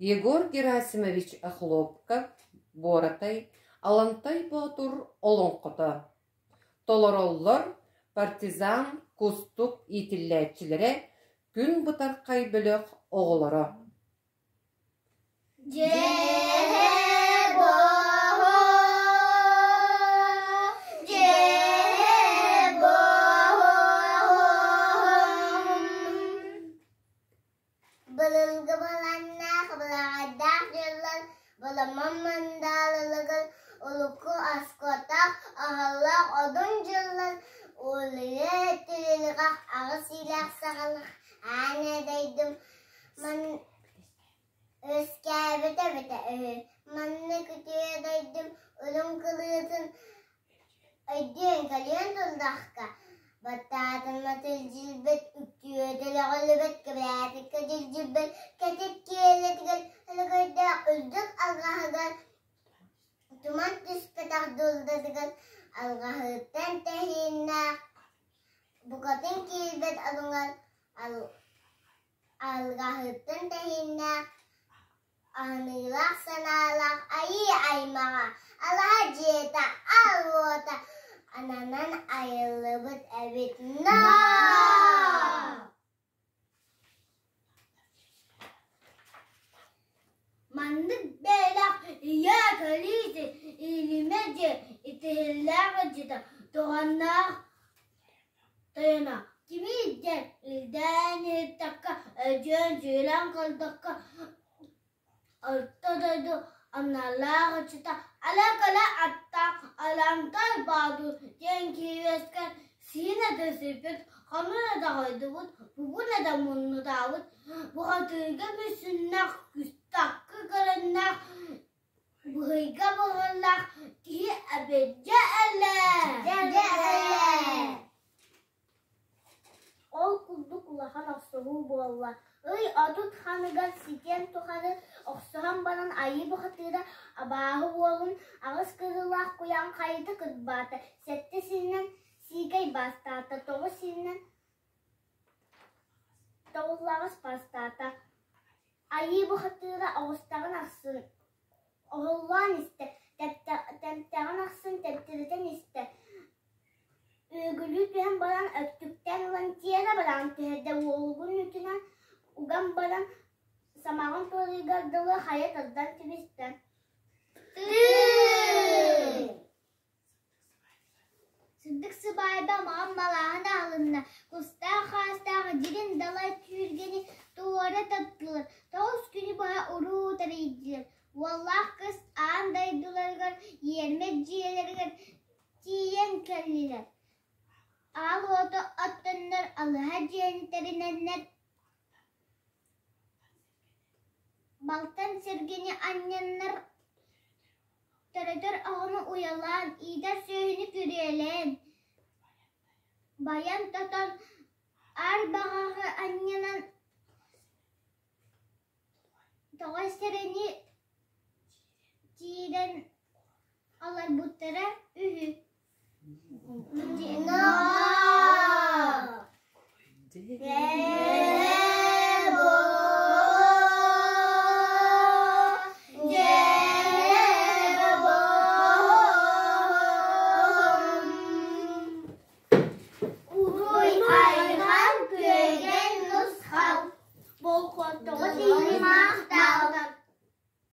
Егор Герасимович Охлопков Буоратай Алантай Боотур олоҥхото. Толороллор Партизан Кустук иитиллээччилэрэ Күн Бытархай бөлөх оҕолоро. Былыргы баланнаах былаҕайдаах дьыллар Баламан мандалылыгар урукку оскуотаах аһыллаах одун дьыллар Улуйа тирилҕэх аҕыс иилээх саҕалах аан дойдум ман үөскээбитэ эбитэ үһү. Маннык үтүө дойдум үрүҥ кылыытын Өйдүөн кэлиэн турдахха, баттаатыма тилдьилбэт, үктүөтэ өлөҕүллүбэт, кэбээтиккэ дьилдьийбэт, кэтит киэлитигэр өлөгөйдөөх үрдүк алҕаһыгар туман түспэтэх дурдатыгар алҕаһыттан тэһииннээх букатын киирбэт алыҥар алҕаһыттан тэһииннээх Аныылаах санаалаах айыы аймаҕа, алаһа дьиэтэ, аал уота ананан айыллыбыт эбит. Ноо! Маннык бэйэлээх ийэ кэлиитин илимэ дьиэ итиһиллээх дьиэтэ туһаннаах тойоно кими илдьэн илдээн иһиттэххэ өйдүөн сүүрэн көрдөххө Орто дойду аналлаах ыччата ала-кала аттаах Алантай Боотур диэн киһи үөскээн сиинэ да сиппит, хомуна да хойдубут, бугуна да муннутаабыт, бухатыырга мүссүннэх, күстахха көрөннөх, быһыйга быһыллах киһи эбэдьэ элэ. Ол курдук улахан охсуһуу буолла. Ый 30 ханыгар ситиэн тухары охсуһан баран айыы бухатыыра абааһы уолун аҕыс кырыылаах куйаан хайыта кырбаата, сэттэ сиринэн сиикэй баастаата, тоҕус сиринэн тоҕуллаҕас баастаата. Айыы бухатыыра оҕустаҕын ахсын оһоллоон истэ, тэмтэҕин ахсын тэптиритэн истэ Үөгүлүү түһэн баран өттүктэн ылан тиэрэ баран түһэрдэ уолугун үүтүнэн уган баран самаҕын туоруугар дылы хайа тардан кэбистэ. Сырдык сыбаайба маҕан балааһын аһылынна, кустаах хаастаах дьирин далай түүргэни туора таттылар, тоҕус күнү быһа уруу тэрийдилэр. Уоллаах кыыс аан дойдуларыгар иэрмэ дьиэлэригэр тиийэн кэллилэр. Аал уоту оттоннор алыһа дьиэни тэринэннэр балтан сиргини анньаннар төрөтөр оҕону уйалаан, иитэр сүөһүнү күрүөлээн, байан-тотон аар баҕаҕы анньынан тоҕо сэрэни киирэн олорбуттара үһү. Уруй айхан күөгэн нусхал. Болҕомтоҕо тиийимэ.